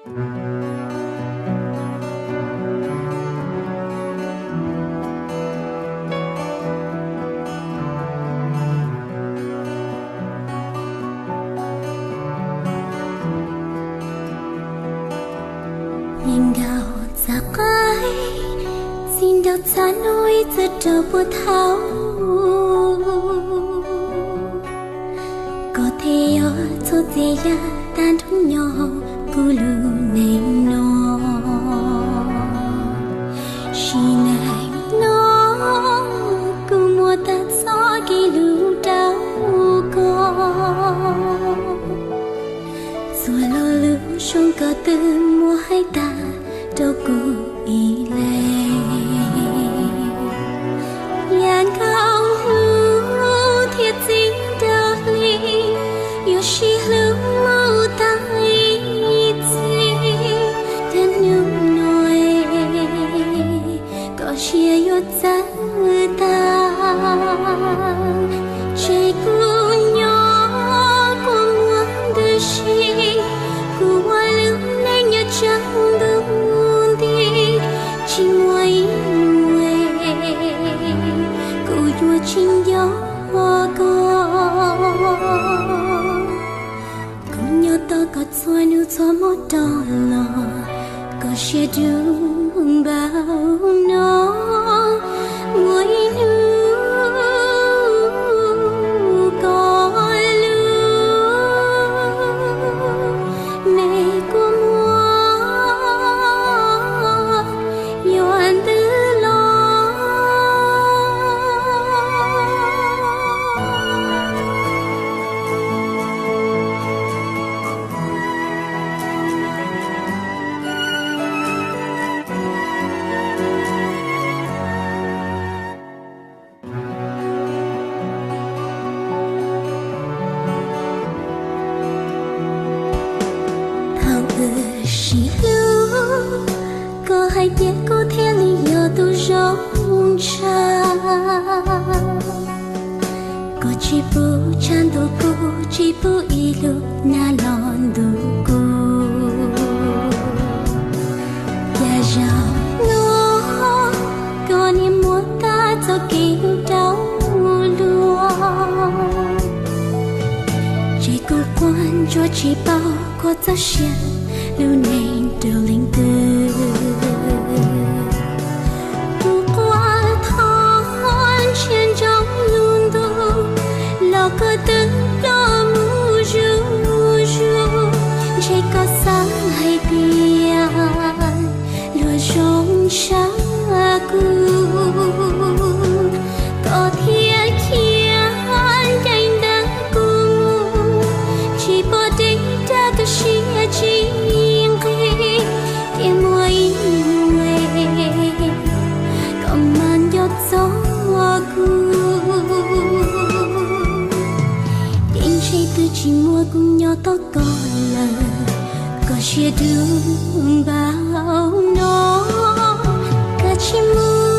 Yeej nkaum txav qaib, txij nraum txaj no ib txwm rau puag thaum, koj thiaj yog txhua txiv yam tag nrho nyob kuv lub neej no. Sim neej no kuv muaj tag txoj kev hlub rau koj. Txhua lo lus zoo koj twb muab hais tag rau kuv ib leeg. Yam nkaus hnub thiab txij nraum hli, yuav sib hlub mus tau ib txhis. Thiab hnub no koj siab yuav txawv tag, ces kuv nyob kua muag ntws si, kuv ua lub neej nyob tsaus ntuj nti, tsis muaj ib hnub kuv yuav tsis nco koj. Kuv nyob tos koj txhua hnub txhua hmo rov los, koj siab dub npaum no, muaj ib hnub koj lub neej kua muag yuav ntws los. Thaum wb sib hlub, koj hais tias koj thiaj li yog tus zoo tshaj. Koj tsis pub tshav ntuj, koj tsis pub ib lub nag los ntuj kuv. Cas zaum no koj niaj muab tag txoj kev rau luag, ces kuv quaj ntsuag tsis paub koj txoj sia lub neej rau leej twg. Kuv quaj thov ntshiab ntsoov lub ntuj los koj twb ploj mus zuj zus, ntshe koj xav hais tias luag zoo tshaj kuv, koj thiaj khiav ncaim ntawm kuv mus, tsis pom deb rau koj siab tsis nqig, thiaj muaj ib hnub koj mam nco txog kuv. Ces ntshe twb tsis muaj kuv nyob tos koj lawm, koj siab dub npaum no, koj tsis mus